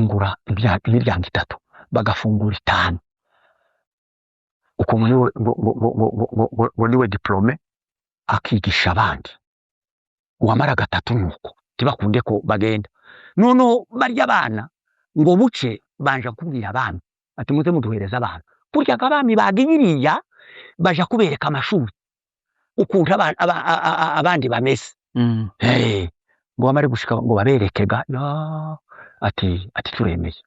Ngura imiryango itatu, bagafungura itanu. Ukuntu niwe ngo niwe diplômé, akigisha abandi. Uwamara gatatu nuko ntibakunde ko bagenda. Noneho barya abana ngo buce banja kubwira abami ati: "Muze muduhereza abana." Burya abami bagiye iriya, baja kubereka amashuri ukuntu abandi bameze. Hey, ngo bamare gushika ngo baberekega ya ati turemeye.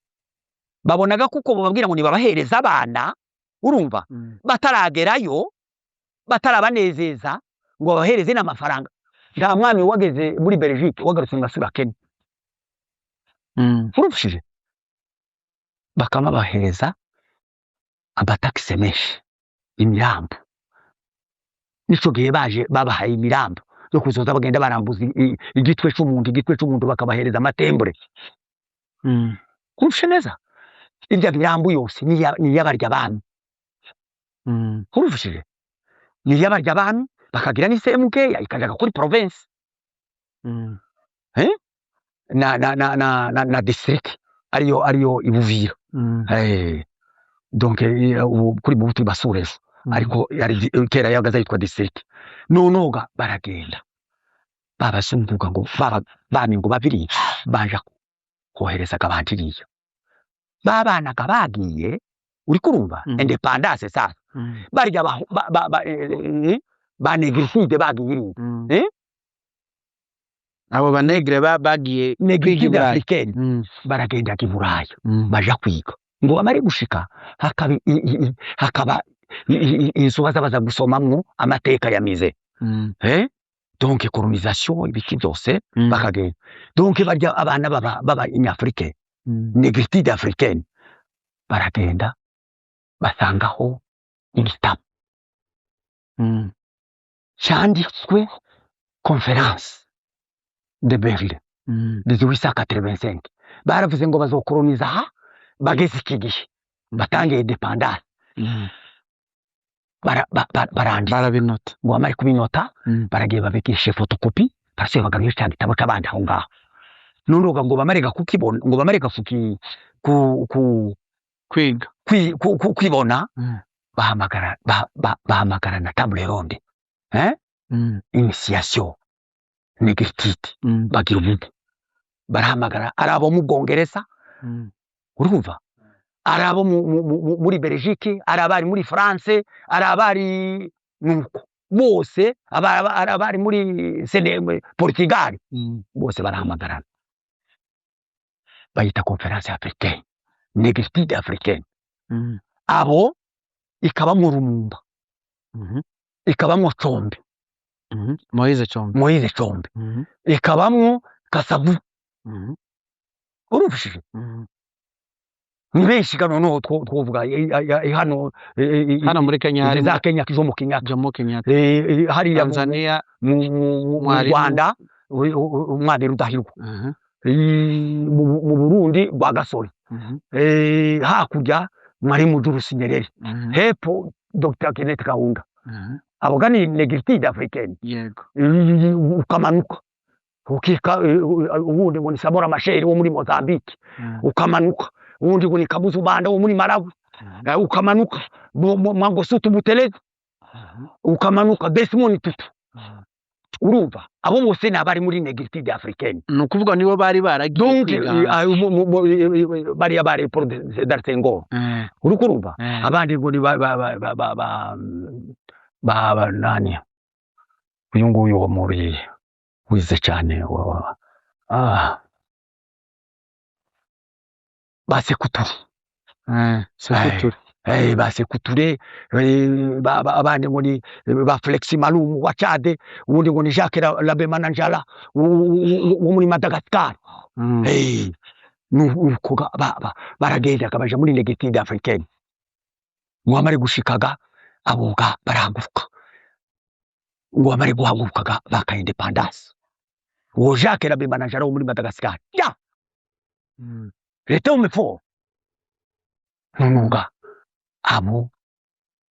Babonaga kuko bababwira ngo nibabahereza abana, urumva, bataragerayo, batarabanezeza ngo babahereze n'amafaranga. Nta mwami wageze muri Belgique wagarutse ngo asubire Kenya. Urumvishije, bakaba bahereza amataxes menshi, imirambo. Nico gihe baje babahaye imirambo yo kuzoza bagenda barambuza igitwe c'umuntu, igitwe c'umuntu, bakabahereza amatimbres. Urumvise neza, irya mirambo yose ni iy'abarya bami. Urumvishije, ni iy'abarya bami, bakagira n'isehemu nkeya ikajaga kuri province eh? Na district ariyo ibuvira. Donc ubu kuri Bubutu basurejo, ariko yari kera yagaza yitwa district. Noneho ga baragenda babazunguka ngo baba bami ngo babiri baja koherezaga abantu iriya babanaga bagiye, uri kurumva? Indépendance sasa, barya ba négritude bagiye iriya. Eh? Abo banègres bagiye kwiga i Négritude Burayi. africaine baragendaga i Buraya, baja kwiga. Ngo bamare gushika hakaba hakaba inzu baza baza gusomamwo amateka ya musée. Eh? Donc colonisation, ibiki byose, bakagenda. Donc barya abana baba inyafurike, négritude africaine, baragenda basangaho igitabo cyanditswe Conférence de Berlin 1885. Baravuze ngo bazokoloniza aha bageze iki gihe batangiye indépendance. Baranditse. Barabinota. Ngo bamare kubinota, baragiye babigishe photocopie, barasubiye bagaruye cya gitabo c'abandi aho ngaho. Noneho ngo bamarega kukibona, ngo bamarega kuki ku ku Kwiga. Kwibona, bahamagara bahamagara na table ronde, eh? Initiation négritude. Bagira ubumwe, barahamagara ari abo mu Bwongereza, urumva, ari abo muri Belgique, ari abari muri France, ari abari nuko bose, ari abari muri Portugal, bose barahamagarana, bayita Conférence africaine négritude africaine. Abo ikabamwo Lumumba, ikabamwo Tshombe. Moise Tshombe. Moise Tshombe. Ikabamwo Kasavubu. Urumvishije? Ni benshi ga. Noneho twovuga hano Hano muri Kenya izi harimo za Kenya, Jomo Kenyatta. Jomo Kenyatta. Hariya Tanzania mu Mwalimu. Rwanda, umwami Rudahigwa. Mu Burundi, Rwagasore. Hakurya Mwalimu Julius Nyerere. Hepfo Dr Kenneth Kaunda. Abo ga ni négritude africaine. Ukamanuka ukika, ubundi ngo ni Samora Machel wo muri Mozambique. Ukamanuka, ubundi ngo ni Kamuzu Banda wo muri Malawi. Ukamanuka Mangosuthu Buthelezi. Ukamanuka Desmond Tutu. Urumva, abo bose ni abari muri négritude africaine. Ni ukuvuga nibo bari baragiye Donc kwiga hanze. Bariya bari Léopold Sédar Senghor. Uriko urumva? Abandi ngo ni ba nani, uyu nguyu wo muri wize cyane ba Sékou Touré. Sékou Touré. Ba Sékou Touré, abandi ngo ni ba Félix Malloum wa Tchad, uwundi ngo ni Jacques Rabemananjala wo muri Madagascar. Nuko baragendaga baja muri négritude africaine. Ngo bamare gushikaga aboga barahaguruka, ngo bamare guhagurukaga baka indépendance, uwo Jacques Rabemananjala wo muri Madagascar ya leta yo mepfo. Nonuga abo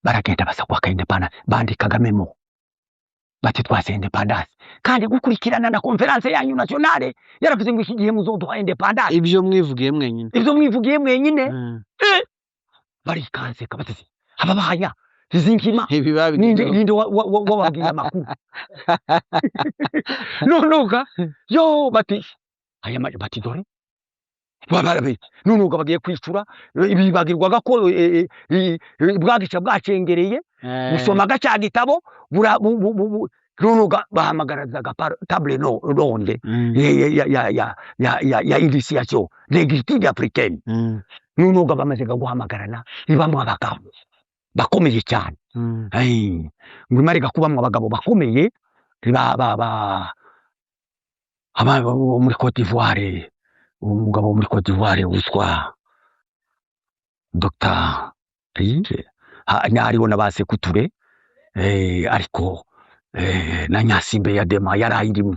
baragenda baza kwaka indépendance, bandikaga mémoire. Bati twase indépendance, kandi gukurikirana na conférence yanyu nationale yaravuze ngo iki gihe muzoduha indépendance. Ibyo mwivugiye mwenyine. Ibyo mwivugiye mwenyine. Barikanseka batese aba bahanya izi nkima. Ibi ninde babigezeho. Ninde wababwiye amakuru? Noneho yo bati aya bati dore noneho bagiye kwicura, bibagirwaga ko bwagica bwacengereye gusomaga cya gitabo noneho bahamagarazaga table no ronde ya ya ya ya ya ya initiation négritude africaine. Noneho bamaze guhamagarana, ibamo abagabo bakomeye cyane. Ai, ngo imarega kubamwo abagabo bakomeye ba ba ba aba bo muri Cote d'Ivoire, umugabo wo muri Cote d'Ivoire witwa Dr. Hariho na ba Sékou Touré, ariko na Gnassingbé Eyadéma yari ayirimo.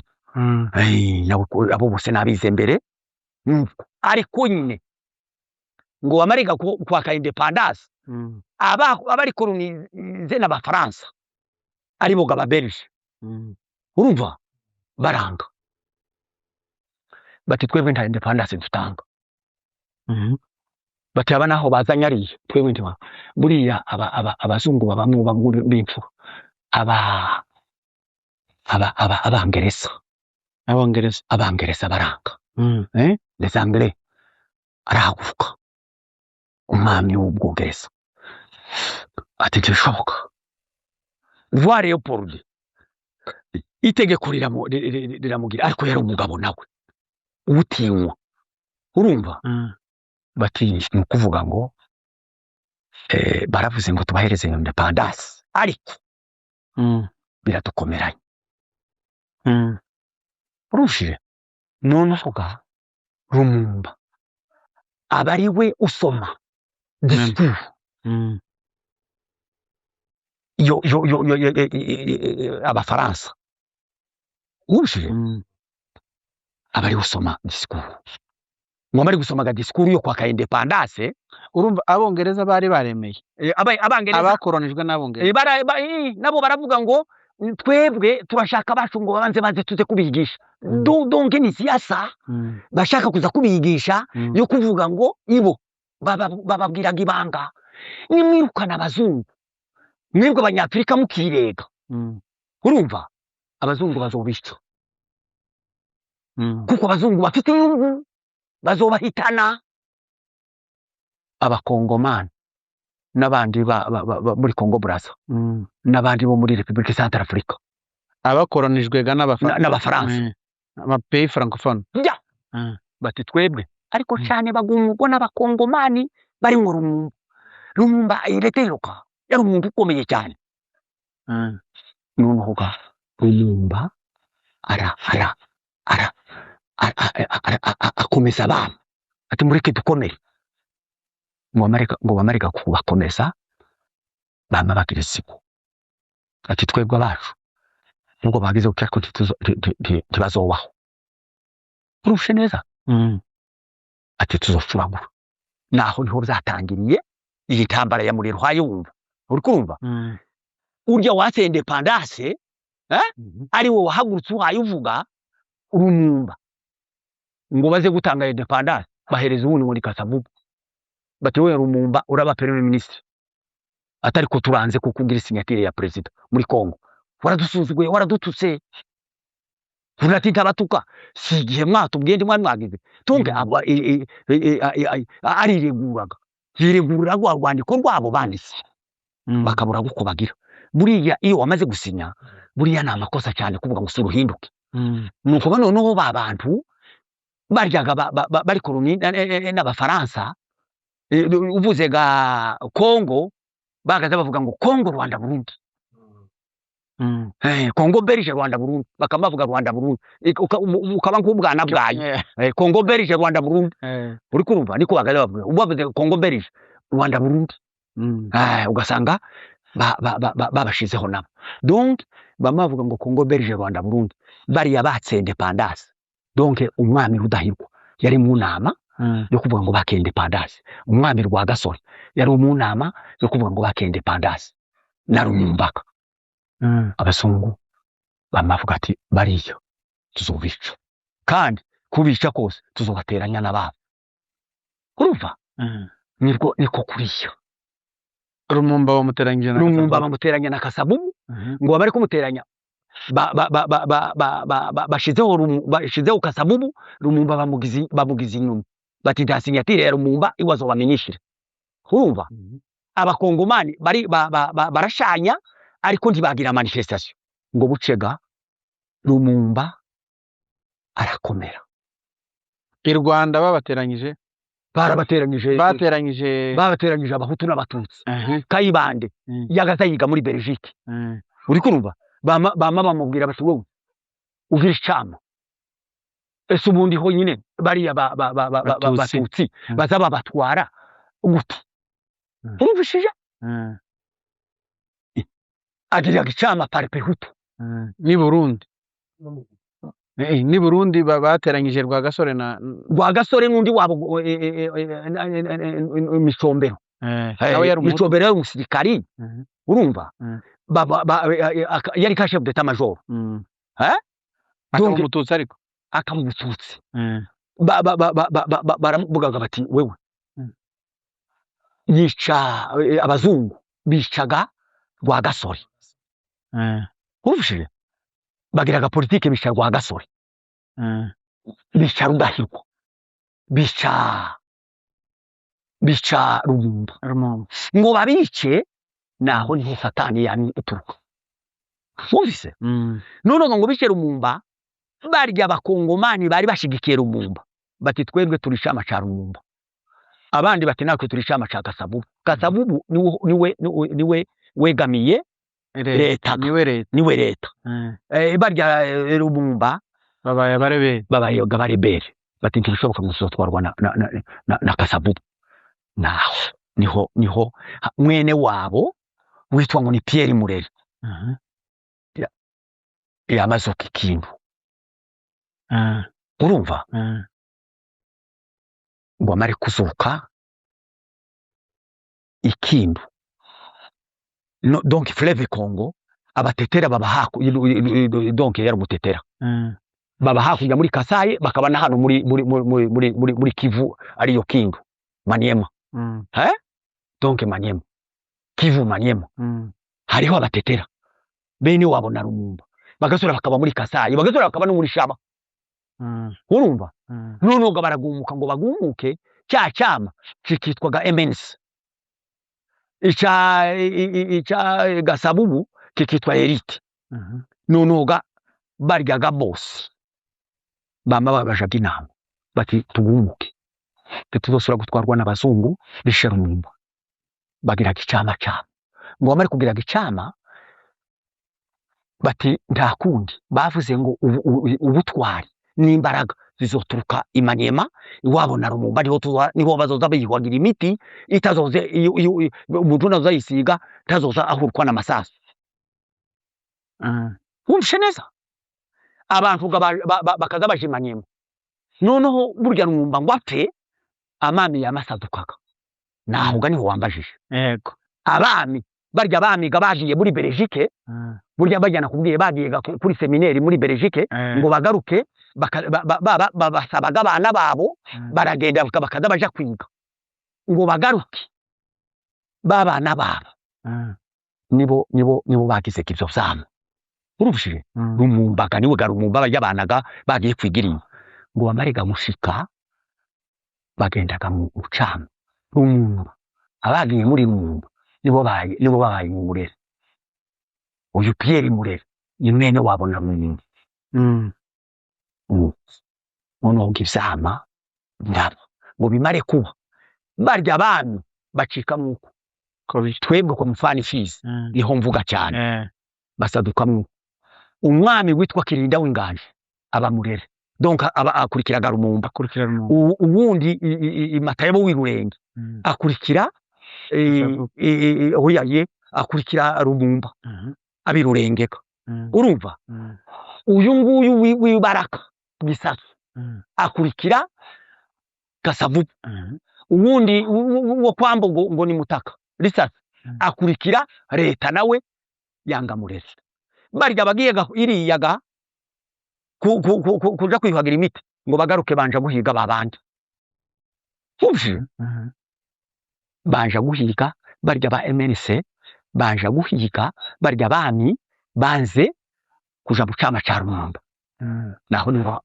Abo bose n'abize mbere. Ariko nyine ngo bamarega kwaka indépendance, abari colonisé n'Abafaransa aribo gaba Belge, urumva baranga, bati twebwe nta indépendance dutanga. Bati aba naho bazanye ariya, twebwe ntiwa buriya aba aba abazungu babamwo bamwe b'imfura, aba Abangereza. Abongereza. Abangereza baranga. Les Anglais, arahaguruka umwami w'Ubwongereza ati ntibishoboka. Roi Leopold itegeko riramugira, ariko yari umugabo nawe utinywa, urumva. Bati ni ukuvuga ngo baravuze ngo tubahereze indépendance, ariko biradukomeranye. Urushije noneho ga Lumumba aba ari we usoma discours yo yo yo yo yo- Abafaransa, urushije. Aba ari usoma discours, ngo bari gusomaga discours yo kwaka indépendance. Urumva Abongereza bari baremeye. Abangereza. Abakoronijwe n'Abongereza. Nabo baravuga ngo twebwe turashaka abacu ngo babanze baze tuze kubigisha. Donc ni siyasa bashaka kuza kubigisha yo kuvuga ngo ibo bababwiraga ibanga: nimwirukana abazungu, mwebwe Abanyafurika mukirega, urumva abazungu bazobica, kuko abazungu bafite inyungu, bazobahitana. Abakongomani n'abandi muri Congo Brazza n'abandi bo muri République Centrafrique. Abakoronijwe ga n'Abafaransa. N'Abafaransa. Amapays francophones. Njya bati twebwe ariko cyane bagumugwa n'Abakongomani barimwo Lumumba. Lumumba ireteruka yari umuntu ukomeye cyane. Noneho ga Lumumba ara ara ara ara- ara- ara- akomeza abana ati mureke dukomere, ngo bamareka kubakomeza, bama bagira isibo ati twebwe abacu nubwo bagize gutya ariko ntibazobaho, urushe neza. Ati tuzocuragura. Naho niho byatangiriye iyi ntambara ya Muriro wumva, uri kumva? Urya watse indépendance ari wo wahagurutse uhaye uvuga Lumumba ngo baze gutanga indépendance, bahereza uwundi ngo ni Kasavubu, bati we Lumumba uraba premier ministre, atari ko turanze kuko ugira signature ya president muri Congo, waradusuzuguye, waradututse. Undi ntabatuka, si igihe mwatubwiye ndi mwari mwagize tunge. Aba arireguraga, yiregurira rwa rwandiko rwabo banditse, bakabura uko bagira. Buriya iyo wamaze gusinya, buriya ni amakosa cyane kuvuga ngo si uruhinduke. Nuko noneho ba bantu baryaga bari colonie n'Abafaransa, uvuze ga Congo bagaza bavuga ngo Congo, Rwanda, Burundi. Congo Belge, Rwanda, Burundi, bakaba bavuga Rwanda, Burundi. Ukaba nk'ubwana bwayo. Congo Belge, Rwanda, Burundi. Uri kurumva niko bagaza bavuga, ubavuze Congo Belge, Rwanda, Burundi. Ugasanga babashizeho nabo. Donc bamwe bavuga ngo Congo Belge, Rwanda, Burundi, bariya batse indépendance. Donc umwami Rudahigwa yari mu nama yo kuvuga ngo bake indépendance, umwami Rwagasore yari mu nama yo kuvuga ngo bake indépendance na Lumumbaka. Abazungu Bamavuga ati bariya tuzobica, kandi kubica kose tuzobateranya n'ababo. Urumva? Nibwo niko kuriya. Rumumba bamuteranyije na Lumumba. Kasavubu. Bamuteranya na Kasavubu. Ngo bari kumuteranya ba ba ba ba ba ba ba ba bashizeho Kasavubu, Lumumba bamugize inyuma, bati nta signature ya Lumumba iwazo bamenyishire. Urumva? Abakongomani bari ba, ba, ba, barashanya, ariko ntibagira manifestation. Ngo bucega Lumumba arakomera. I Rwanda babateranyije? Barabateranyije. Bateranyije? Babateranyije Abahutu n'Abatutsi. Kayibande yagaza yiga muri Belgique. Uri kurumva? Bama bamubwira bati wowe ugira icama, ese ubundi ho nyine bariya Batutsi. Batutsi baza babatwara gute? Urumvishije? Agiriraga icama Palipehutu. Ni Burundi. Ni Burundi bateranyije Rwagasore na Rwagasore n'undi wabo, Micombero. Nawe yari Umuhutu. Micombero yari umusirikari. Urumva? Yari ka chef d'état major. Eh? Akaba Donc- Umututsi ariko. Akaba Umututsi. Baramuvugaga bati wewe yica abazungu, bicaga Rwagasore. Urumvishije? Bagiraga politike, bica Rwagasore, bica Rudahigwa, bica Lumumba. Rumumba. Ngo babice, naho niho Satani yamye ituruka. Wumvise? None ngo bice Lumumba, barya Abakongomani bari bashigikiye Lumumba bati twebwe turi chama ca Lumumba, abandi bati natwe turi chama ca Kasavubu. Kasavubu niwe wegamiye leta. Niwe leta. Niwe leta. Barya Lumumba babaye abarebere. Babaye abarebere, bati ntibishoboka ngo tuzotwarwa na Kasavubu. Naho niho mwene wabo witwa ngo ni Pierre Murere yamazuka ikintu. Urumva? Ngo amare kuzuka ikindu, no, donc fleuve Congo, abatetera baba haku, donc yari umutetera. Baba hakurya muri Kasayi, bakaba na hano muri Kivu, ariyo Kindu, Maniema. Donc Maniema, Kivu, Maniema. Hariho abatetera bene wabo na Lumumba, bagasura bakaba muri Kasayi, bagasura bakaba no muri Shaba. Urumva? Noneho ngo baragumuka, ngo bagumuke, cya cyama kikitwaga MNC, ica Kasavubu kikitwa Elite. Noneho ga baryaga bose bama babajaga inama bati tugumuke, ntituzosubira gutwarwa n'abazungu bishe Lumumba. Bagiraga icama cabo, ngo bamare kugiraga icama bati nta kundi, bavuze ngo ubutwari n'imbaraga zizoturuka i Maniema iwabo na Lumumba, niho bazoza biyuhagira imiti itazoze umuntu nazoza yisiga ntazoza ahurwa n'amasasu. Wumvishe neza? Abantu nga bakaza baja i Maniema. Noneho burya Lumumba ngo apfe, amami yamasadukaga naho ga niho wambajije. Yego. Abami barya bamiga bagiye muri Belgique. Burya bajya nakubwiye bagiye kuri séminaire muri Belgique. Ngo bagaruke babasabaga abana babo. Baragenda bakaza baja kwiga, ngo bagaruke babana babo. Nibo bagize ivyo vyama. Urumvishije? Lumumbaga niwe ga Lumumba yabanaga bagiye kwigira inyuma, ngo bamare gushika bagendaga mu cama Lumumba. Abagiye muri Lumumba nibo babaye mu Murere. Uyu Pierre Murere ni mwene wabo na Lumumba. Noneho ngo ivyama ndaba ngo bimare kuba, barya abami bacikamwo uko. Ko Twebwe kwa mufani fizi niho mvuga cyane. Basadukamwo umwami witwa Kirinda w'Inganji aba Murere, donc aba akurikiraga Lumumba. Akurikira Lumumba. Uwundi Matayabo w'Irurenge akurikira Kasavubu. Oya ye akurikira Lumumba ab'Irurengeka. Urumva? Uyu nguyu w'Ibaraka Gisasu akurikira Kasavubu. Uwundi wo kwambo ngo ni Mutaka Risasi akurikira leta, nawe yanga Murere. Barya bagiye iriya ga kuja kwiyuhagira imiti ngo bagaruke, banja guhiga babandi. Wumvise? Mhm. Banja guhiga barya ba MNC, banja guhiga barya bami banze kuja mu cama ca Lumumba. Naho niho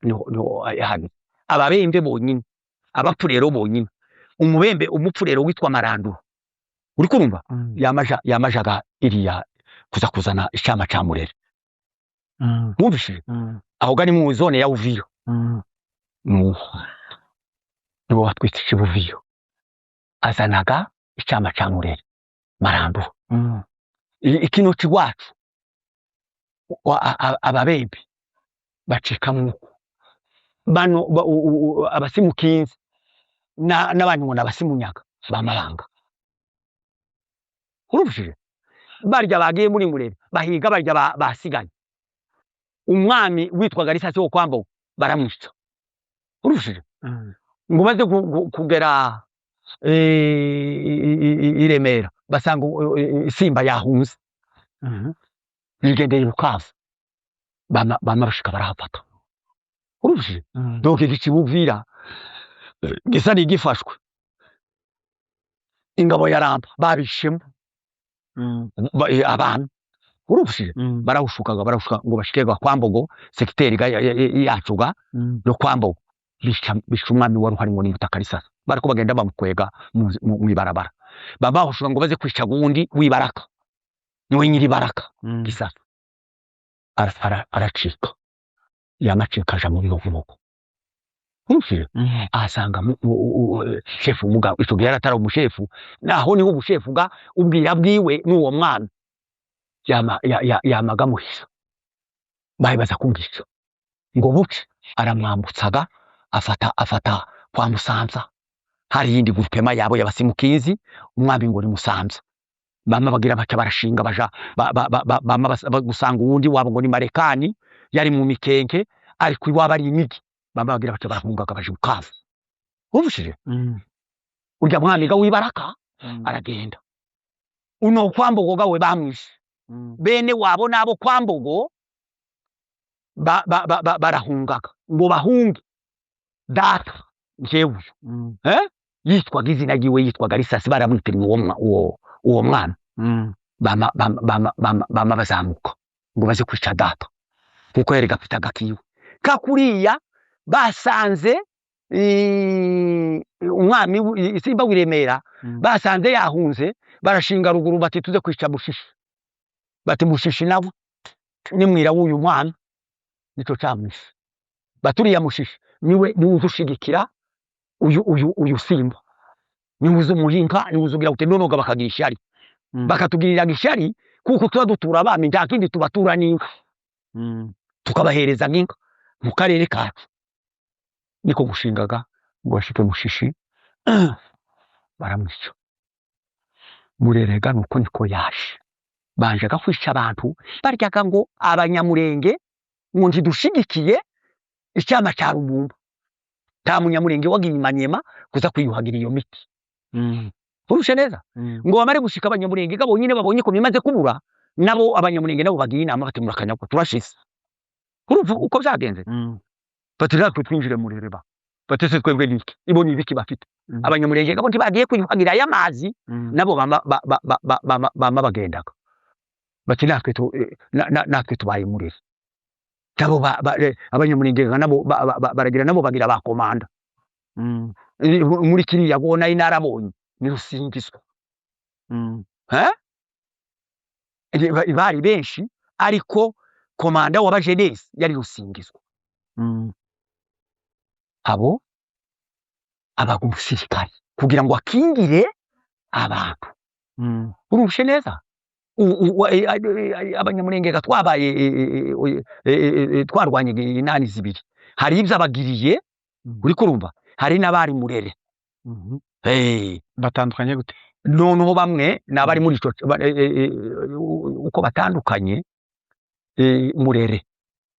hano ababembe bonyine, abapfurero bonyine, umubembe umupfurero witwa Marandura, uri kurumva? Mm. Yamajaga iriya kuza kuzana icama ca Murere. Wumvishije? Mm. Aho gari mu zone ya Uvira. Nuho nibo batwitse Uvira, azanaga icama ca Murere Marandura. Ikino ciwacu ababembe bacikamwo bano abasimukinzi n'abandi ngo nabasimunyaga bamabanga. Urumvishije? Barya bagiye muri Murere bahiga barya basigaye, umwami witwaga Risasi wo kwambo baramwica. Urumvishije? Mm. Ngo baze kugera i Remera, basanga Simba yahunze. Yigendeye Bukavu, bama bashika barahafata. Urumvishije? Mm. Donc igici Buvira gisa n'igifashwe, ingabo ya Ramba babishemo abantu. Urumvishije? Mm. Barawushukaga, barawushuka ngo bashike ga kwambogo secteur ga yacu ga yo kwambogo, bica umwami wari uhari ngo ni Mutakarisasa. Bariko bagenda bamukwega mw'ibarabara, baba bahushuka ngo baze kwica gundi w'ibaraka, niwe nyiri baraka. Gisasa aracika, yamacika aja mu Bibogobogo. Urumvishije? Mm. Ahasanga shefu mugabo ico gihe yaratari umushefu, naho niho ubushefu bwa ubwira bwiwe n'uwo mwana yama yamaga muhisa bahe baza kumwica ngo buce, aramwambutsaga afata kwa Musanza. Hari yindi groupement yabo y'abasimukizi, umwami ngo ni Musanza. Bama bagira baca barashinga baja bama gusanga uwundi wabo ngo ni Marekani, yari mu Mikenke ariko iwabo ari Imigi. Bama bagira baca barahungaga baja Bukavu. Urumvishije? Mm. Urya mwami ga w'ibaraka aragenda uno kwambogo gawe bamwishe. Bene wabo nabo kwambogo barahungaga ngo bahunge data jewe. Eh, yitwaga izina ryiwe yitwaga Risasi, baramwitiriye uwo mwana. Bama bazamuka ngo baze kwica data kuko yari gafite agakiwe kakuriya. Basanze umwami Simba w'Iremera. Basanze yahunze, barashinga ruguru bati tuze kwica Mushishi, bati Mushishi nawe nimwira w'uyu mwana nico camwishe, baturiya Mushishi niwe uzushigikira uyu Simba, niwe uzumuhinka, niwe uzugira ute. Nonoga bakagira ishari. Bakatugiriraga ishari kuko tuba dutura abami, nta kindi tubatura n'inka. Tukabahereza nk'inka mu karere kacu. Niko gushingaga ngo bashike Mushishi, baramwica. Murerega nuko niko yaje banjaga kwica abantu baryaga ngo abanyamurenge ngo ntidushigikiye icyama cya Lumumba. Nta munyamurenge wagiye Manyema kuza kwiyuhagira iyo miti. Urushe neza? Ngo bamare gushika abanyamurenge gabo nyine babonye ko bimaze kubura, nabo abanyamurenge nabo bagiye inama bati murakanyagwa turashize. Urumva uko byagenze? Bati natwe twinjire murereba, bati se twebwe niki, ibo ni ibiki bafite? Abanyamurenge gabo ntibagiye kwiyuhagira aya mazi. Nabo bama bagendaga bati natwe natwe tubaye murere. Nabo abanyamurenge nabo baragira nabo bagira ba komanda. Muri kiriya gona inarabonye ni Rusingizo. Eh, bari benshi ariko komanda w'abajenesi yari Rusingizwa. Abo abaga umusirikare kugira ngo akingire abantu. Urushe neza? Abanyamurenge ga twabaye twarwanye inani zibiri, hari ibyo abagiriye. Uri kurumva? Hari n'abari murere. Batandukanye gute? Noneho bamwe n'abari muri ico uko batandukanye, murere,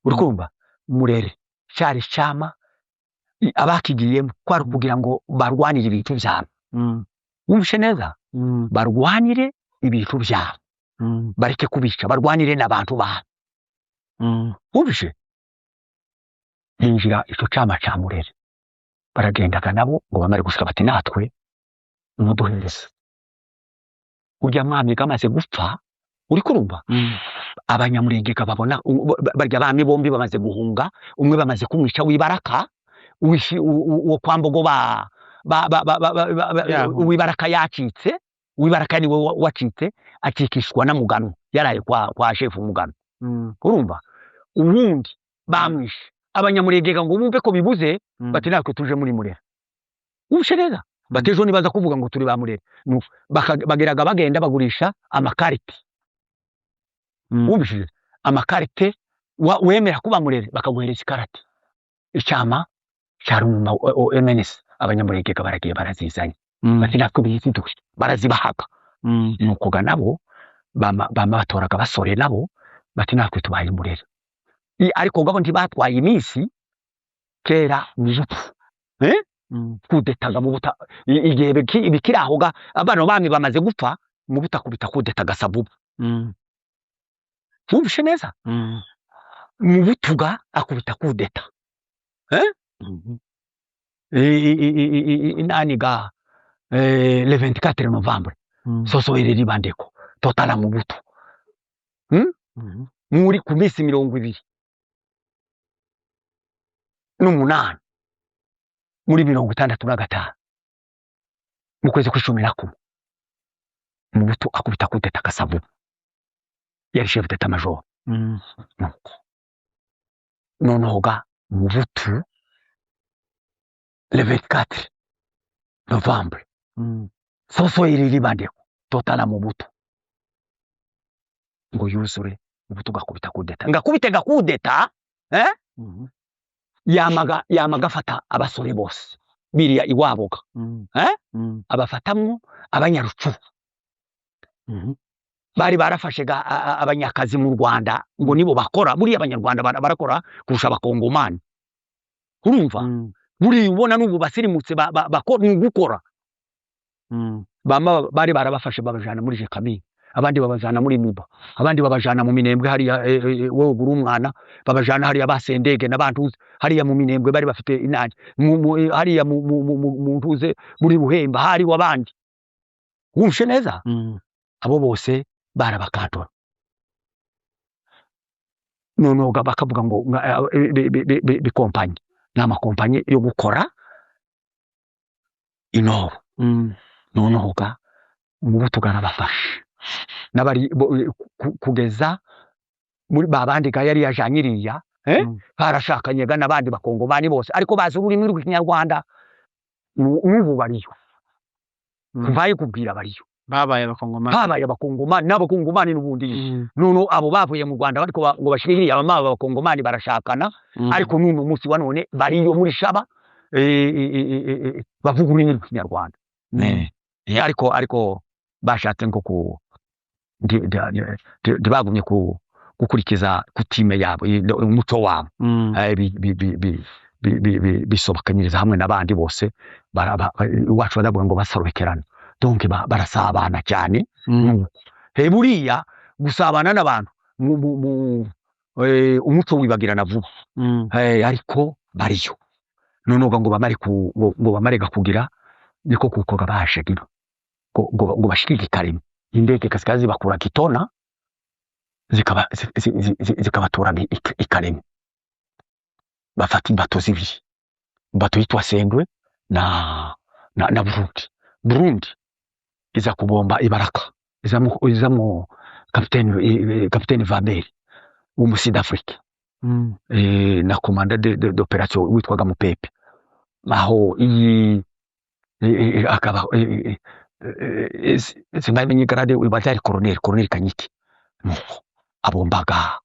uri kumva, murere cari cama abakigiyemo kwari kugira ngo barwanire ibintu vyabo. Wumvishe neza? Barwanire ibintu vyabo. Bareke kubica, barwanire n'abantu babo. Wumvishe binjira ico cama ca Murere, baragendaga nabo ngo bamare gushika bati natwe muduhereza urya mwami gamaze gupfa. Uriko urumva? Abanyamurenge babona barya bami bombi bamaze guhunga, umwe bamaze kumwica w'ibaraka, uwo kwa Mbogo ba ba ba ba ba ba ba Yahunze. Uw'ibaraka yacitse, uw'ibaraka niwe wacitse acikishwa na Mugano, yaraye kwa shefu Mugano. Urumva uwundi bamwishe, abanyamurenge ngo bumve ko bibuze, bati natwe tuje muri Murera. Ubushe neza bati ejo nibaza kuvuga ngo turi ba Murera. Bageraga bagenda bagurisha amakarite. Wumvishije amakarite, wemera kuba Murere bakaguhereza ikarate icama ca Rumuma MNS. Abanyamurenge baragiye barazizanye, bati natwe biziduhe, barazibahaga. Nuko ga nabo bama batoraga basore nabo bati natwe tubaye Murere. Ariko gabo ntibatwaye iminsi kera Mubutu, eh? Kudetaga mu buta igihe bikiri aho ga abana bami bamaze gupfa, mu butakubita kudeta Gasavubu. Wumvishe neza? Mu butuga akubita kudeta, eh? Inani ga le 24 novembre, soso iriri bandeko totala mu butu muri ku minsi 28 muri 65 mu kwezi kw'icumi na kumwe, mu butu akubita kudeta Kasavubu, yari chef d'état major. Nuko noneho ga mu butu le 24 novembre, soso iriri bandeko totala mu butu ngo yuzure, mu butu gakubita kudeta, ngakubite gakudeta, eh? Yamaga afata abasore bose biriya iwaboga, eh? Abafatamwo abanyarucu bari barafashe ga abanyakazi mu Rwanda ngo nibo bakora. Buriya abanyarwanda barakora kurusha abakongomani, urumva? Buriya ubona n'ubu basirimutse ni ugukora. Bama bari barabafashe babajana muri Gécamines, abandi babajana muri Miba, abandi babajana mu Minembwe hariya. Wowe uri umwana, babajana hariya basendege n'abantu hariya mu Minembwe bari bafite inani hariya mu ntuze muri Buhemba hariho abandi. Wumvishe neza? Abo bose barabakatora, noneho bakavuga ngo bikompanyi ni amakompanyi yo gukora inobo. Noneho ga Mubutu garabafashe n'abari kugeza muri babandi ga yari yajanye iriya, eh? Barashakanye ga n'abandi bakongomani bose, ariko bazi ururimi rw'ikinyarwanda. N'ubu bariyo. Mvaye kubwira bariyo. Babaye abakongomani. Babaye abakongomani n'abakongomani n'ubundi. Noneho abo bavuye mu Rwanda bariko ngo bashire iriya bama abakongomani barashakana. Ariko n'uno munsi wa none bariyo muri Shaba, bavuga ururimi rw'ikinyarwanda. Ariko bashatse nko ku ntibagumye ku gukurikiza coutume yabo, umuco wabo. Bisobekanyiriza hamwe n'abandi bose, iwacu baravuga ngo basobekerana, donc barasabana cyane. He buriya gusabana n'abantu umuco wibagirana vuba. Ariko bariyo noneho ngo bamare kugira niko kuko baje gino ngo bashikike Karemi, indege zikaza zibakura Kitona zikaba zikabatura i Karemi. Bafata imbato zibiri, imbato yitwa Sendwe na Burundi. Burundi iza kubomba ibaraka, izamo kapiteni Vaberi w'umu Sud Afrique, na commandant d'opération witwaga Mupepe aho iyi akaba simbamenye grade, uba yari colonel Kanyiki. Nuko abombaga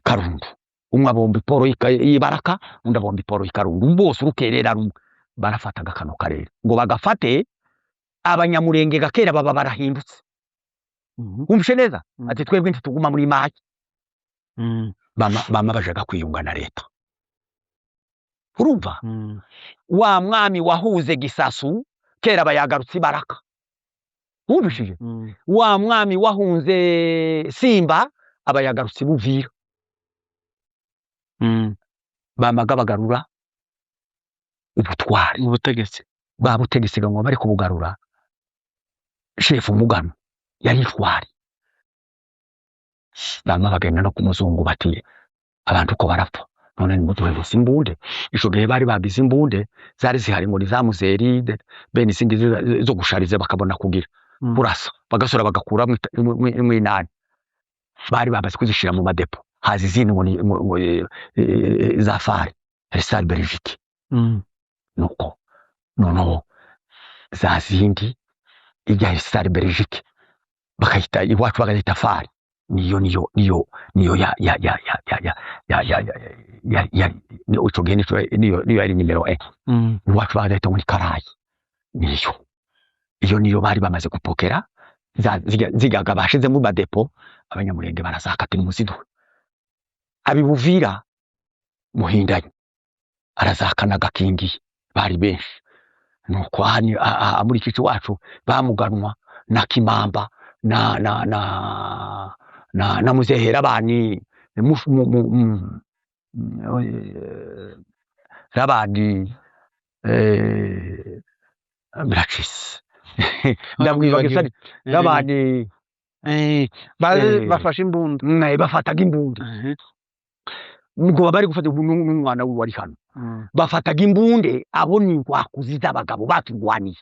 Karundu, umwe abomba iporo y'ibaraka, undi abomba iporo y'ikarundu, bose urukerera rumwe barafataga kano karere ngo bagafate. Abanyamurenge gakera baba barahindutse. Wumvishe neza? Ati twebwe ntituguma muri make. Bama bajaga kwiyunga na leta, urumva? Wa mwami wahuze Gisasu kera bayagarutse ibaraka, wumvishije? Wa mwami wahunze Simba Aba yagarutse Buvira. Bamaga bagarura ubutwari. Ubutegetsi. Bwa butegetsi ngo bari kubugarura, shefu Mugano yari intwari. Bamwe bagenda no ku muzungu bati: "Abantu ko barapfa, none nimuduhereze imbunde." Ico gihe bari bagize imbunde zari zihari ngo ni za muzeri bene izindi zo gushariza, bakabona kugira kurasa, bagasora bagakuramwo mwinani. Bari bamaze kuzishira mu madepo, haza izindi ngo ni ngo za FAR Herstal Belgique. Nuko noneho za zindi ijya Herstal Belgique bakayita, iwacu bakayita FAR, niyo ya ico gihe nico niyo yari nimero 1. Iwacu bakayita ngo ni karayi. Niyo iyo niyo bari bamaze gupokera zigaga bashize mu madepo. Abanyamurenge barazakata umuzigo. Abibuvira Muhindanyi arazakana gakingiye, bari benshi. Nuko aha muri iki wacu bamuganwa na Kimamba na Muzehera bani Rabani, biracise, ndamwibagiza Rabani. Baze Eh. bafashe imbunda. Bafataga imbunda. Ngo bari gufata n'umwana we wari hano. Bafataga imbunde. Abo ni ingwakuzi z'abagabo baturwaniye.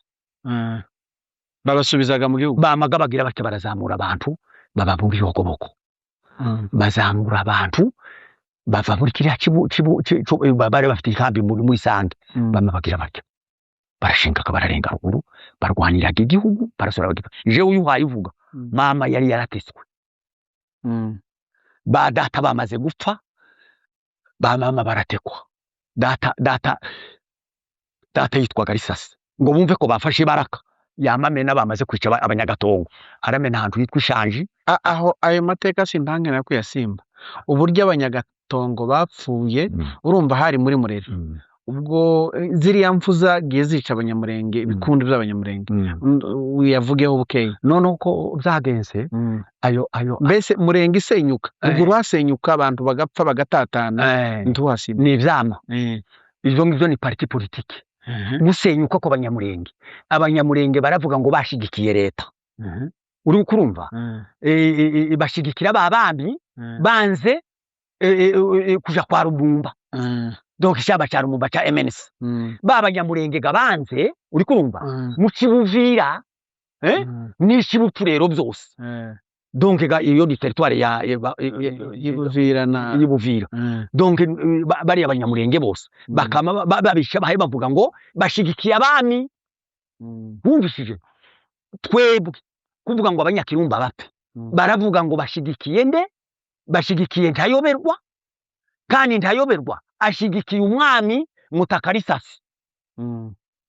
Babasubizaga mu gihugu. Bamaga bagira batya, barazamura abantu baba mu Bibogoboko. Bazamura abantu bava muri kiriya kibu kibu bari bafite ikambi muri Sange. Bama bagira batya, barashingaga, bararenga ruguru, barwaniraga igihugu, barasora bagira. Jewe uyu uhaye uvuga, mama yari yarateswe. Ba data bamaze gupfa, ba mama baratekwa. Data yitwaga Risasi. Ngo bumve ko bafashe ibaraka, yamamena bamaze kwica abanyagatongo, aramena ahantu hitwa Ishanji. Aho ayo mateka simpange kuyasimba, uburyo abanyagatongo bapfuye. Urumva hari muri Murera ubwo ziriya mfu zagiye zica abanyamurenge, ibikundi by'abanyamurenge. Uyavugeho bukeya. Noneho uko byagenze, ayo Mbese Murenge isenyuka, ruguru hasenyuka, abantu bagapfa, bagatatana, ntiwasimba. Ni ivyama. Ivyo ngivyo ni parti politique. Gusenyuka kw'abanyamurenge, abanyamurenge baravuga ngo bashigikiye leta. Uri kurumva? Bashigikira ba bami banze kuja kwa Rumumba, donc icyaba ca Rumumba ca MNC. Ba banyamurenge gabanze, uri kurumva, mu Kibuvira n'Ikibutu rero byose. Donc ga iyo ni territoire ya y'Ibuvira na y'Ibuvira. Donc bariya abanyamurenge bose bakama babisha bahe bavuga ngo bashigikiye abami. Bumvishije twebwe kuvuga ngo abanyakirumba bapfe, baravuga ngo bashigikiye nde? Bashigikiye Ntayoberwa, kandi Ntayoberwa ashigikiye umwami Mutakarisasi.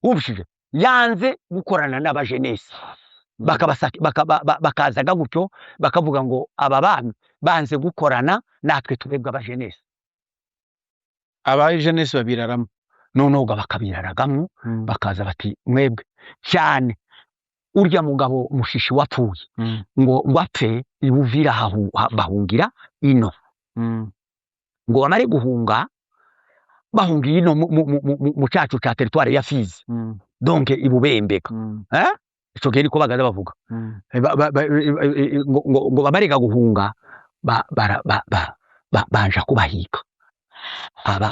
Wumvishije, yanze gukorana n'abajenesi. Bakazaga gutyo bakavuga ngo aba bami banze gukorana natwe turebwe abajenesi. Aba jeunesse babiraramo. Noneho ga bakabiraragamo, bakaza bati mwebwe cyane urya mugabo Mushishi wapfuye, ngo apfe ibuvira bahungira ino. Ngo bamare guhunga, bahungiye ino mu cacu ca territoire ya Fizi, donc ibubembeka. Ico gihe niko bagaza bavuga. Ngo bamarega guhunga, ba, bara, ba, ba, ba, banja kubahiga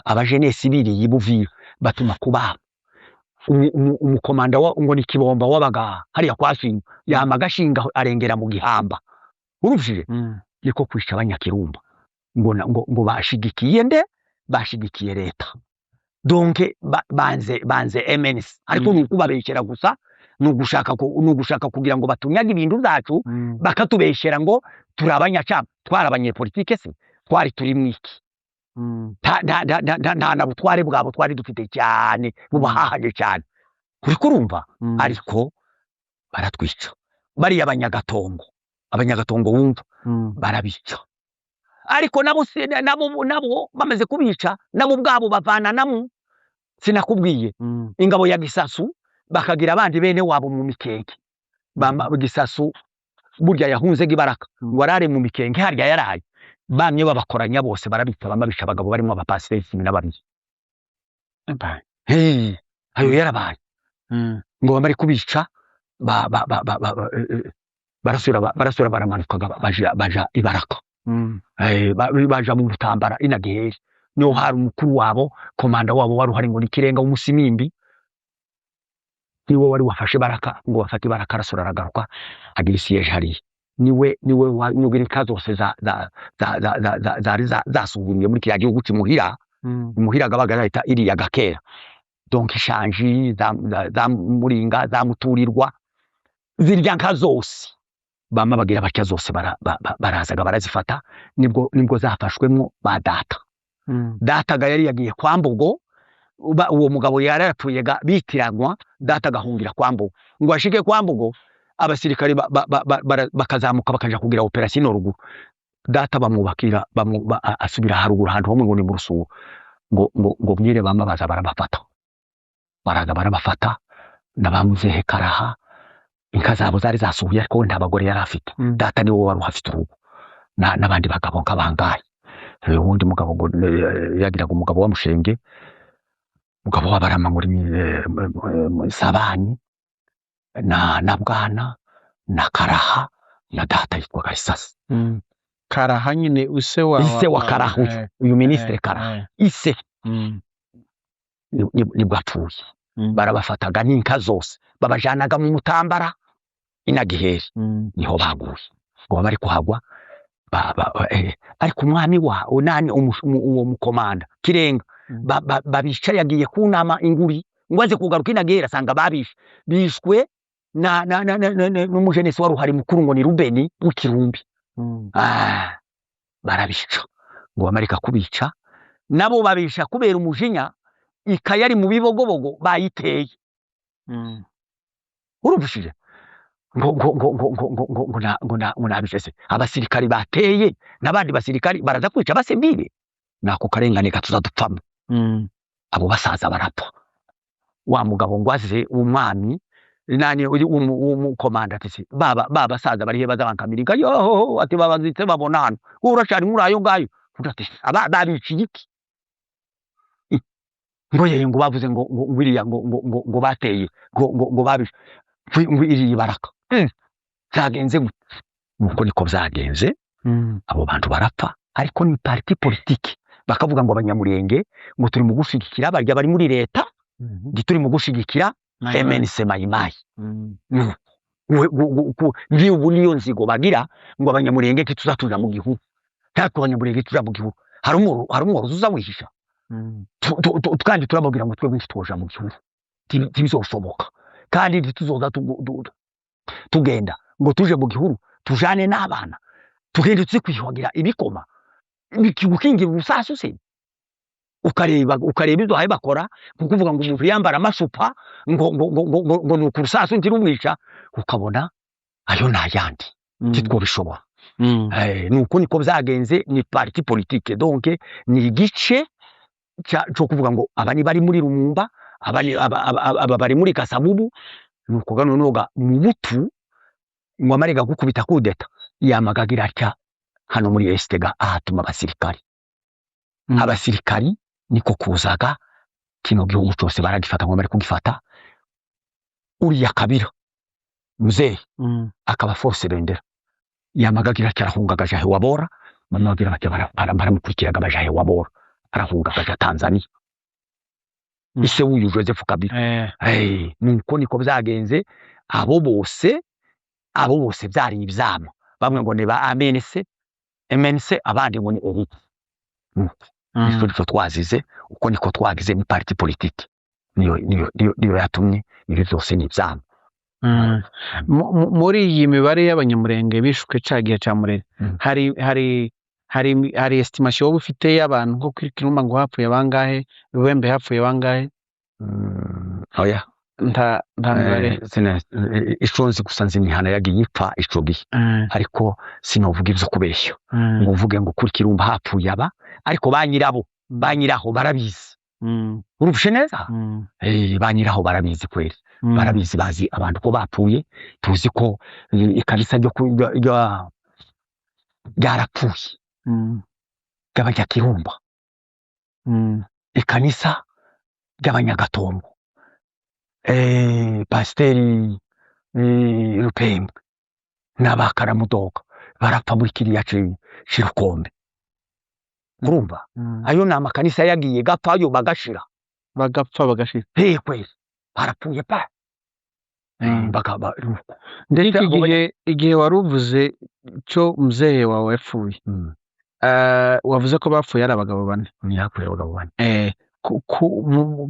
abajenesi biriye ibuvira, batuma kubaba umukomanda wa ngo ni Kibomba wabaga hariya kwa Shinga, yama agashinga arengera mu gihamba. Urumvishije? Niko kwica abanyakirumba ngo bashigikiye nde? Bashigikiye leta, donc banze MNC. Ariko ni ukubabeshyera gusa, ni ugushaka kugira ngo batunyage ibintu byacu, bakatubeshyera ngo turi abanyacama, twari abanyepolitike se twari turi mwiki? Nta na butware bwabo twari dufite cyane bubahahaje cyane, uri kurumva? Ariko baratwica bariya abanyagatongo wumva, barabica. Ariko nabo nabo bamaze kubica, nabo ubwabo bavana namo. Sinakubwiye ingabo ya Gisasu, bakagira abandi bene wabo mu Mikenke. Bama Gisasu burya yahunze Gibaraka, ngo arare mu Mikenke harya yaraye. Bamye babakoranya bose, barabita, bamwe bica abagabo barimo abapasiteri 12. Hey, ayo yarabaye. Ngo bamare kubica, ba ba ba ba, ba, barasubira baramanukaga, baja ibaraka. Baja mu Butambara inagiheri, niho hari umukuru wabo, komanda wabo wari uhari, ngo ni Kirenga w'Umusimimbi, niwe wari wafashe Baraka. Ngo bafate Baraka, arasura aragaruka, agira isiyeje hariya. Niwe wanyugira inka zose za za za za za za zari zasugumye muri kiriya gihugu cimuhira. Imuhira gabaga yahita iriya gakera, donc ishanji za Muringa, za Muturirwa, zirya nka zose bama bagira batya zose barazaga barazifata. Nibwo zafashwemwo ba data. Data ga yari yagiye kwa Mbogo. Uwo mugabo yari yarapfuye ga bitiranwa, data agahungira kwa Mbogo. Ngo ashike kwa Mbogo, abasirikari bakazamuka bakaja kugira opération ruguru. Data bamwubakira asubira haruguru ahantu hamwe, ngo ni mu Rusumo. Ngo bwire bama baza barabafata, baraza barabafata na ba muzehe Karaha. Inka zabo zari zasuhuye, ariko we nta bagore yari afite. Data niwe wari uhafite urugo n'abandi bagabo nk'abangaye. Uwundi mugabo ngo yagiraga umugabo wa Mushenge, umugabo w'Abarama, ngo ni Sabani na Bwana na Karaha na data yitwaga Isasi. Karaha nyine use wa Ise wa Karaha uyu, uyu ministre Karaha, ise nibwo apfuye. Barabafataga n'inka zose, babajanaga mu Mutambara inagiheri. Niho baguye. Ngo bari kuhagwa ariko umwami wa nani, uwo mukomanda Kirenga, babica yagiye kunama inguri, ngo aze kugaruka inagiheri asanga babishe, bishwe na na na na- na- na- n'umujenesi wari uhari mukuru, ngo ni Rubeni w'Ikirumbi. Barabica. Ngo bamarika kubica, nabo babisha kubera umujinya, ikayari mu Bibogobogo bayiteye. Urumvishije ngo ngo ngo ngo ngo ngo ngo ngo na ngo na ngo nabishese abasirikari bateye n'abandi basirikari baraza kwica abasivile, nako karengane gatuza dupfamo. Abo basaza barapfa. Wa mugabo ngo aze, umwami nani, uri umukomanda, ati se baba basaza barihe? Baza bankamirika yo, ati babazitse babona hano, wowe uracari muri ayo ngayo. Undi ati aba babiciye iki? Ngo yeye, ngo bavuze ngo iriya ngo bateye, ngo babishe, ngo iriya Baraka. Byagenze gute? Nuko niko byagenze. Abo bantu barapfa, ariko ni parti politique. Bakavuga ngo Abanyamurenge ngo turi mu gushigikira barya bari muri leta, ngo turi mu gushigikira MNC Mayimayi. Ngiyo ubu niyo nzigo bagira, ngo Abanyamurenge ntituzatuja mu gihugu, ntatwe Abanyamurenge tuja mu gihugu. Hari umworozi uza wihisha? Kandi turababwira ngo twebwe ntitwoja mu gihugu. Ntibizoshoboka, kandi ntituzoza tugenda ngo tuje mu gihuru, tujane n'abana, tugende tuze kwiyuhagira ibikoma gukingira ubusasu se. Ukareba ibyo bahaye bakora, kukuvuga ngo umuntu yambara amashupa, ngo ni ukurusasu ntirumwica, ukabona ayo ni ayandi, ntitwobishobora. Nuko niko byagenze. Ni parti politique, donc ni igice cyo kuvuga ngo aba ni bari muri Lumumba, aba ni aba bari muri Kasavubu. Nuko ga noneho ga Mubutu ngo amare gukubita kudeta, yamaga agira atya hano muri Est ga ahatuma abasirikari. Abasirikari niko kuzaga kino gihugu cyose baragifata. Ngo bari kugifata, uriya Kabila muzehe akaba force bendera, yamaga agira atya arahunga agaja Hewabora. Mama bagira bati baramukurikiraga baja Hewabora, arahunga akaja Tanzania. Ise w'uyu Joseph Kabila. Hey, nuko niko byagenze. Abo bose byari ibyama, bamwe ngo ni ba AMNC MNC, abandi ngo ni Elite. Nico nico twazize, uko niko twagize. Ni parti politique niyo yatumye ibi byose, ni ibyama. Muri iyi mibare y'Abanyamurenge bishwe ca gihe ca Murere, hari estimation wowe ufite y'abantu, nko kuri Kirumba ngo hapfuye bangahe, Rubembe hapfuye bangahe? Oya. Nta mibare? Ico nzi gusa, nzi imihana yagiye ipfa ico gihe, ariko sinovuga ivyo kubeshya ngo uvuge ngo kuri Kirumba hapfuye aba, ariko ba nyirabo, ba nyiraho barabizi. Urumvishe neza? Ba nyiraho barabizi kweri. Barabizi, bazi abantu ko bapfuye. Tuzi ko ikanisa ryo ryarapfuye. Ry'abanyakirumba, ikanisa ry'abanyagatongo, pasiteri Rupembwe n'abakaramudoga barapfa muri kiriya cirukombe, urumva? Ayo ni amakanisa yagiye gapfa, bagashira. Bagapfa bagashira. He kweli, barapfuye pa. Nuko ndetse Iki abo gihe, igihe wari uvuze cyo muzehe wawe yapfuye, wavuze ko bapfuye ari abagabo bane. Ni yapfuye abagabo bane.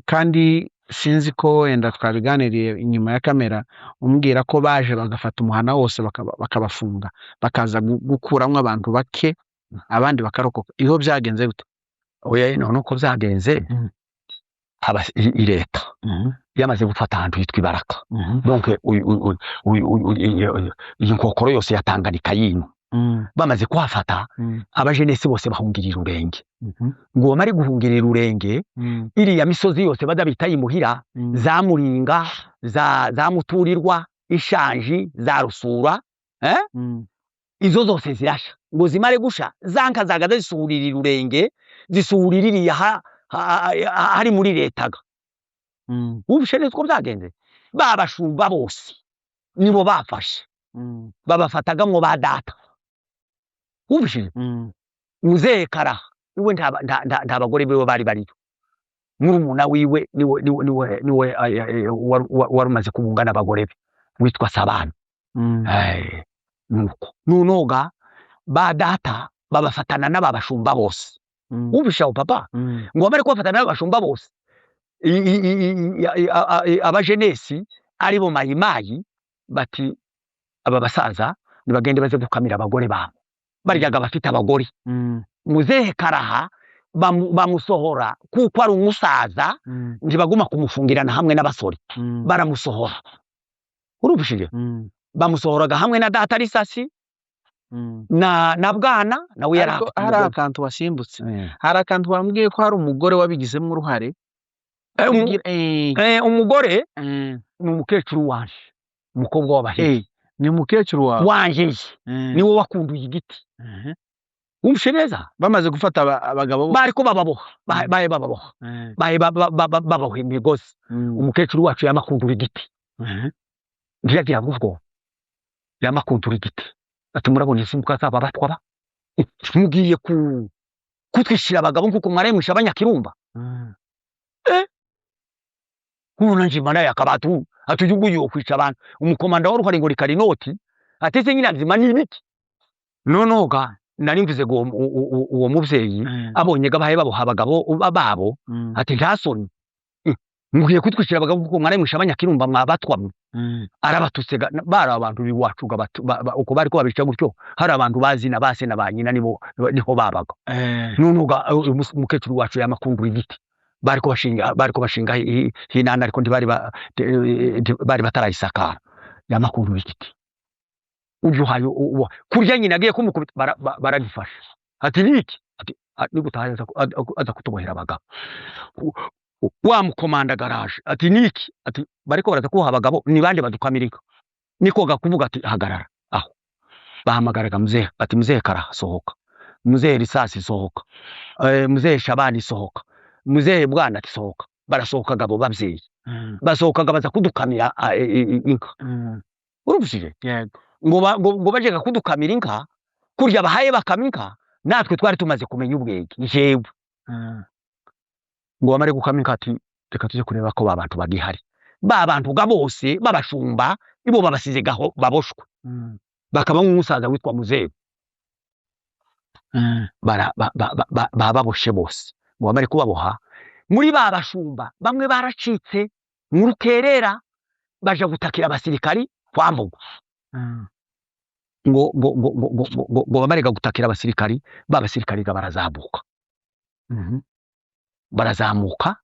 Kandi sinzi ko wenda twabiganiriye inyuma ya kamera, umbwira ko baje bagafata umuhana wose, bakabafunga, bakaza gukuramwo abantu bake, abandi bakarokoka. Iho byagenze gute? Oya, none uko byagenze, leta yamaze gufata ahantu hitwa Ibaraka, donc iyi nkokoro yose ya Tanganyika yino, bamaze kuhafata, abajenesi bose bahungirira Urenge. Ngo bamare guhungirira Urenge, iriya misozi yose baza bita imuhira, za Muringa, za Muturirwa, Ishanji, za Rusura, eh? Izo zose zirasha. Ngo zimare gusha, za nka zagaza zisuhurira Urenge, zisuhurira iriya hari muri letaga. Wumvishe neza uko byagenze? Babashumba bose nibo bafashe, babafatagamwo ba data, wumvishije? Muzehe Karaha iwe nta bagore biwe bari bariyo, murumuna wiwe niwe wari umaze kubunga n'abagore be witwa Sabana. Nuko nunoga ba data babafatana n'ababashumba bose. Wumvishe aho, papa? Ngo bamare kubafatana n'abashumba bose, abajenesi aribo Mayimayi bati aba basaza nibagende baze gukamira abagore babo, baryaga bafite abagore. Muzehe Karaha bamusohora kuko ari umusaza, ntibaguma kumufungirana hamwe n'abasore. Baramusohora, urumvishije? Bamusohoraga hamwe na data Risasi na Bwana nawe yari Ariko afite hari umugore. akantu wasimbutse. Hari akantu wambwiye ko hari umugore wabigizemo uruhare. Umugore ni umukecuru wanje, umukobwa w'Abahigi. Ni umukecuru wawe? Wanje nje. Niwe wakunduye igiti. Wumvishe neza? Bamaze gufata abagabo Bariko bababoha, baye bababoha, baye bababoha imigozi. Umukecuru wacu yamakundura igiti. Ntiyagira ngo ubwo yamakundura igiti, ati murabona izi mbwa zaba batwa ba mugiye ku kutwishira abagabo nkuko mwaremwisha abanyakirumba. Uno nanje mana yakabatu ati uyu kwica abantu. Umukomanda wa Ruhari ngo rikarinoti ati se nyina nzima ni ibiki? Nonoga nari mvuze ngo uwo muvyeyi abonye gabaye baboha abagabo babo, ati nta soni, mugiye kutwicira abagabo kuko mwaremwisha abanyakirumba, mwabatwa mwe. Arabatutse bari abantu biwacu ga uko bariko babica gutyo, hari abantu bazi na base na ba nyina nibo niho babaga. Nonoga umukecuru wacu yamakundura igiti, bariko bashinga hinana, ariko ntibari bari batarayisakara. Yamakundura igiti ujuhayo kurya nyina agiye kumukubita, baragifasha ati niki? Ati nigutaha aza kutubohera abagabo. Wa mukomanda garaje ati niki? Ati bariko baraza kuha abagabo, ni bande badukamira inka? Niko gakuvuga ati hagarara aho. Bahamagaraga muzehe ati muzehe Karaha sohoka, muzehe Risasi sohoka, muzehe Shabani sohoka, muzehe Bwana ati sohoka. Barasohokaga abo bavyeyi, basohokaga baza kudukamira inka. Urumvishije? Yego. Ngo bajega kudukamira inka kurya bahaye bakama inka, natwe twari tumaze kumenya ubwenge, jewe. Ngo bamare gukama inka, ati reka tuje kureba ko ba bantu bagihari. Ba bantu ga bose babashumba ibo babasize gaho baboshwe, bakaba nk'umusaza witwa muzehe. Bababoshe bose. Ngo bamare kubaboha, muri ba bashumba bamwe baracitse mu rukerera baja gutakira abasirikari kwa Mbogo. Ngo bamarega gutakira abasirikari, ba basirikari ga barazamuka. Barazamuka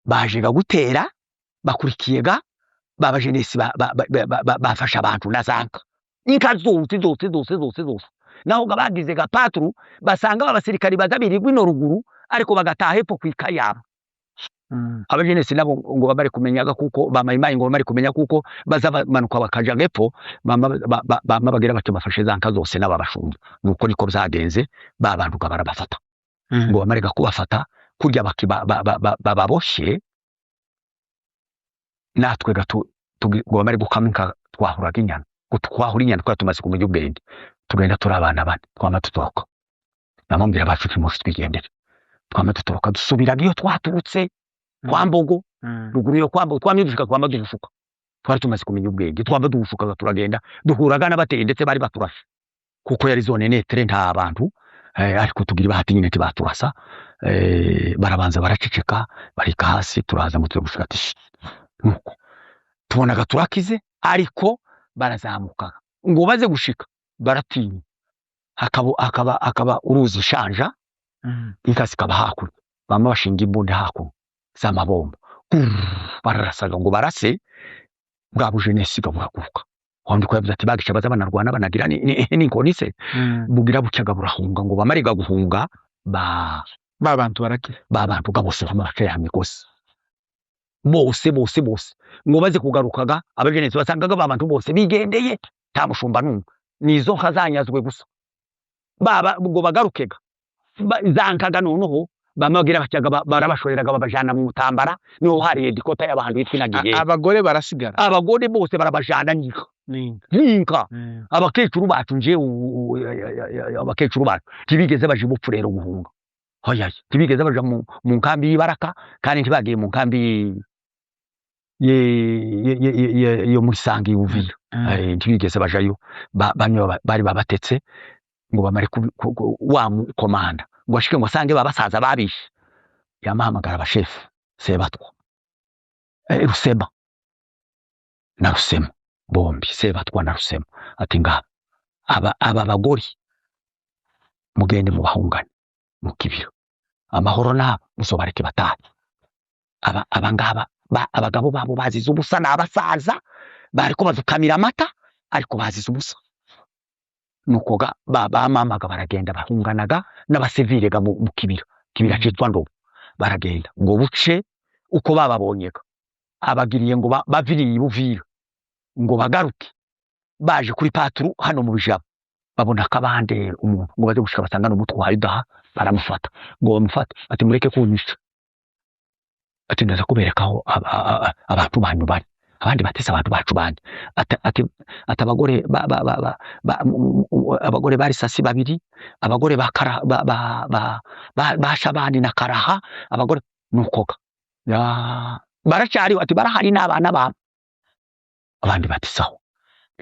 bajega gutera, bakurikiye ga babajenesi bafashe abantu na zanka inka zose zose zose zose zose. Naho ga bagize ga patrouille, basanga abasirikari baza birirwa ino ruguru, ariko bagataha hepfo kwikayabo. Abajenesi nabo ngo bamare kumenyaga kuko bamayimayi, ngo bamare kumenya kuko baza bamanuka bakaja gepfo, bama bama bagira batyo, bafashe za nka zose n'ababashumba. Nuko niko byagenze, ba bantu ga barabafata. Ngo bamare kubafata kurya bababoshe, natwe ngo bamare gukama inka twahuraga inyana, ngo twahura inyana, twari tumaze kumenya ubwenge, tugenda turi abana bane, twama tutoroka. Namubwira bacu timushi twigendere, twama tutoroka, dusubiraga iyo twaturutse kwa Mbogo, ruguru yo kwa Mbogo. Twamye dushika, twama dushuka, twari tumaze kumenya ubwenge, twama dushukaga, turagenda, duhuraga n'abateye, ndetse bari baturashe kuko yari zone neutre, nta bantu, ariko tugira ibahati nyine ntibaturasa. Barabanza baraceceka, barika hasi, turaza ngo turi gushika ati "Shh." Nuko tubonaga turakize, ariko barazamuka ngo baze gushika baratinya, hakaba uruzi Shanja, inka zikaba hakurya, bama bashinga imbunda hakuno z'amabomba. Grrr, bararasaga ngo barase, bwa bujenesi buraguruka. Wandi ko yavuze ati bagisha baza banarwana banagira n'inkoni se, bugira bucyaga burahunga. Ngo bamariga guhunga ba Ba bantu barakira. Ba bantu ga bose bama baca ya migozi bose bose bose. Ngo baze kugarukaga, abajenesi basangaga ba bantu bose bigendeye, nta mushumba n'umwe, nizo nka zanyazwe gusa. Baba ngo bagarukega zankaga, noneho bamagira bacyaga barabashoreraga, babajana mu Mutambara, niho hari headquarter y'abantu yitwa Inagiye. Abagore barasigara? Abagore bose barabajana nyika Ninka. Ninka abakecuru bacu, nje abakecuru bacu ntibigeze baja ibupfu rero guhunga, hoya, ntibigeze baja mu nkambi y'Ibaraka, kandi ntibagiye mu nkambi yo muri Sange y'Uvira. Ntibigeze bajayo. Bamwe bari babatetse ngo bamare wa mukomanda ngo ashike ngo asange babasaza babishe, yamahamagara abashefu Sebatwa, Rusema na Rusema bombi, Sebatwa na Rusema, ati ngaba aba bagore mugende mubahungane mu kibiro, amahoro nabo muzobareke batahe. Aba ngaba abagabo babo bazize ubusa, ni abasaza bariko badukamira amata, ariko bazize ubusa. Nuko ga bamamaga baragenda, bahunganaga n'abasivile ga mu kibira, kibira citwa Ndobo. Baragenda ngo buce uko bababonyega abagiriye ngo baviriye ibuvira ngo bagaruke baje kuri patru hano mu Bijabo, babona akabande umuntu, ngo baze gushika basanga n'umutwaye udaha, baramufata. Ngo bamufate, ati mureke kunyica, ati ndaza kubereka aho abantu banyu bari. Abandi batese abantu bacu bandi, ati abagore ba, ba, ba, ba, ba, abagore bari sasi babiri, abagore ba, kara, ba, ba, ba, ba, ba Shabani na Karaha, abagore nukoga ya baracyariho, ati barahari n'abana babo. Abandi bati sawa.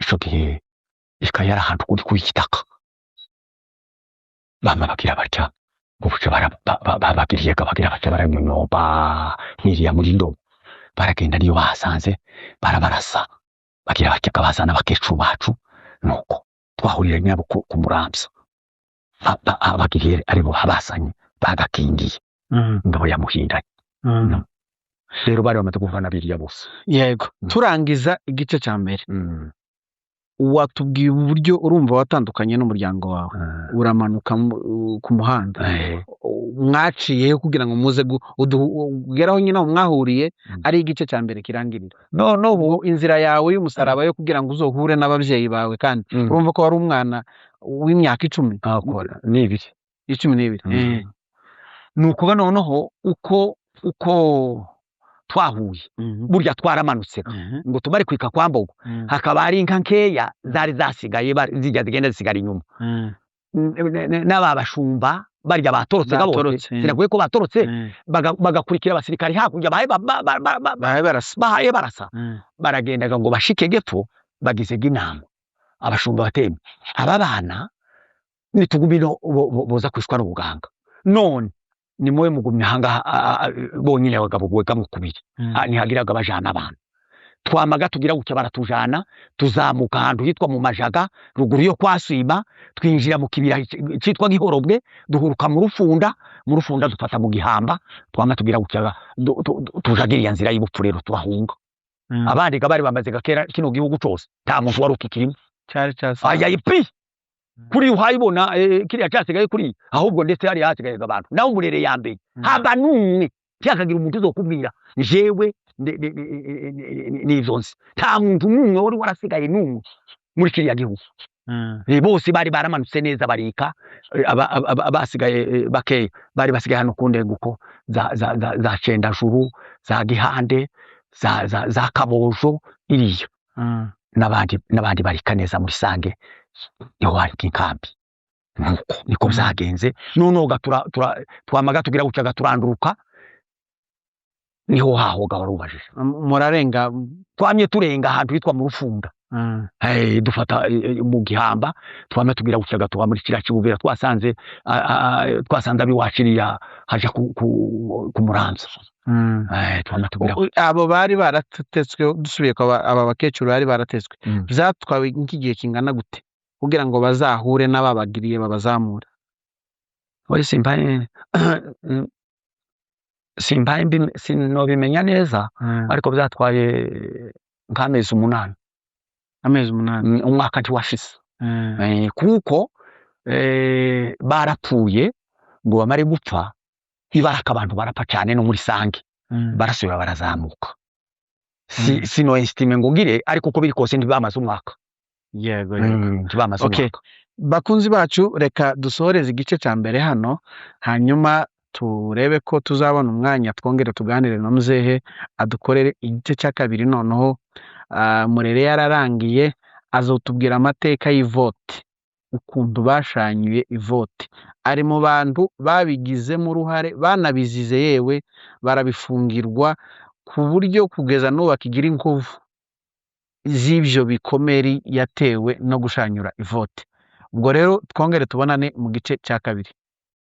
Ico gihe ika yari ahantu kuri kuyitaka, bama bagira batya ngo buce babagiriye bagira batya, baranyonyoba nkiriya muri Ndobo, baragenda niyo bahasanze barabarasa, bagira batya bazana abakecuru bacu. Nuko twahurira nabo ku Muramvya. Abagiriye aribo babasanye bagakingiye ingabo ya Muhindanye. Rero bari bamaze kuvana biriya bose. Yego. Turangiza igice cya mbere, watubwiye uburyo urumva watandukanye n'umuryango wawe, uramanuka ku muhanda. Mwaciyeho kugira ngo muze ugeraho nyine aho mwahuriye, ari igice cya mbere kirangirira. No no Ubwo inzira yawe y'umusaraba yo kugira ngo uzohure n'ababyeyi bawe, kandi urumva ko wari umwana w'imyaka 10. Akora ni ibiri. 12. Ni ukuba noneho uko twahuye, burya twaramanutse ngo tumare kwika kwa Mbogo, hakaba hari inka nkeya zari zasigaye, zijya zigenda zisigara inyuma. N'aba bashumba barya batorotse ga bose. Batorotse. Sinakuye ko batorotse, bagakurikira abasirikari hakurya bahaye Bahaye barasa. Bahaye barasa. Baragendaga ngo bashike gepfo, bagizega inama abashumba batemye, aba bana nitugumino boza kwishwa n'ubuganga, none nimwe mugumye ahangaha bonyine, abagabo bwegamwe kubiri. Ntihagiraga bajana abantu, twamaga tugira gutya baratujana, tuzamuka ahantu hitwa mu Majaga, ruguru yo kwa Sima, twinjira mu kibira citwa Gihorobwe, duhuruka mu Rufunda, mu Rufunda dufata mu Gihamba. Twama tugira gutya tujagira iya nzira y'ubupfu, rero turahunga. Abandi ga bari bamaze gakera kino gihugu cose nta muntu wari ukikirimo. Cyari cyasa. Ayayi pi kuri uhayibona, kiriya cyasigaye kuri ahubwo, ndetse hari hasigaye abantu nawe umurere ya mbere haba numwe. Ntihakagira umuntu uzokubwira jewe n'ivyo nzi. Nta muntu n'umwe wari warasigaye n'umwe muri kiriya gihugu. Bose bari baramanutse neza barika, abasigaye bakeya bari basigaye hano ku ndenguko za Cendajuru, za Gihande, za Kabojo iriya, n'abandi barika neza muri Sange, niho hari inkambi. Nuko niko vyagenze. Noneho twamaga tugira gutya gaturanduruka, niho hahoga wari ubajije. Murarenga. Twamye turenga ahantu hitwa mu Rufunda. Hey, dufata mu Gihamba, twamye tugira gutya gatuba muri kiriya Kibubira, twasanze twasanze abiwacu iriya haja ku Muramvya. Twamye tugira Abo bari baratetswe, dusubiye kwa aba bakecuru bari baratetswe, vyatwawe nk'igihe kingana gute kugira ngo bazahure n'ababagiriye babazamure? Oya, simbaye sinobimenya neza, ariko byatwaye nk'amezi 8. Amezi 8. Umwaka ntiwashize. Kuko barapfuye ngo bamare gupfa ibaraka, abantu barapfa cyane no muri Sange, barasubira barazamuka. Sino estime ngo ngire, ariko uko biri kose ntibamaze umwaka. Yego. Ntibamaze umwaka. Bakunzi bacu, reka dusohoreze igice cya mbere hano, hanyuma turebe ko tuzabona umwanya twongere tuganire na muzehe, adukorere igice cya kabiri. Noneho Murere yararangiye, azotubwira amateka y'ivote, ukuntu bashanyuye ivote. Ari mu bantu babigizemo uruhare, banabizize, yewe barabifungirwa, ku buryo kugeza n'ubu akigira inkovu z'ibyo bikomeri yatewe no gushanyura ivote. Ubwo rero twongere tubonane mu gice cya kabiri.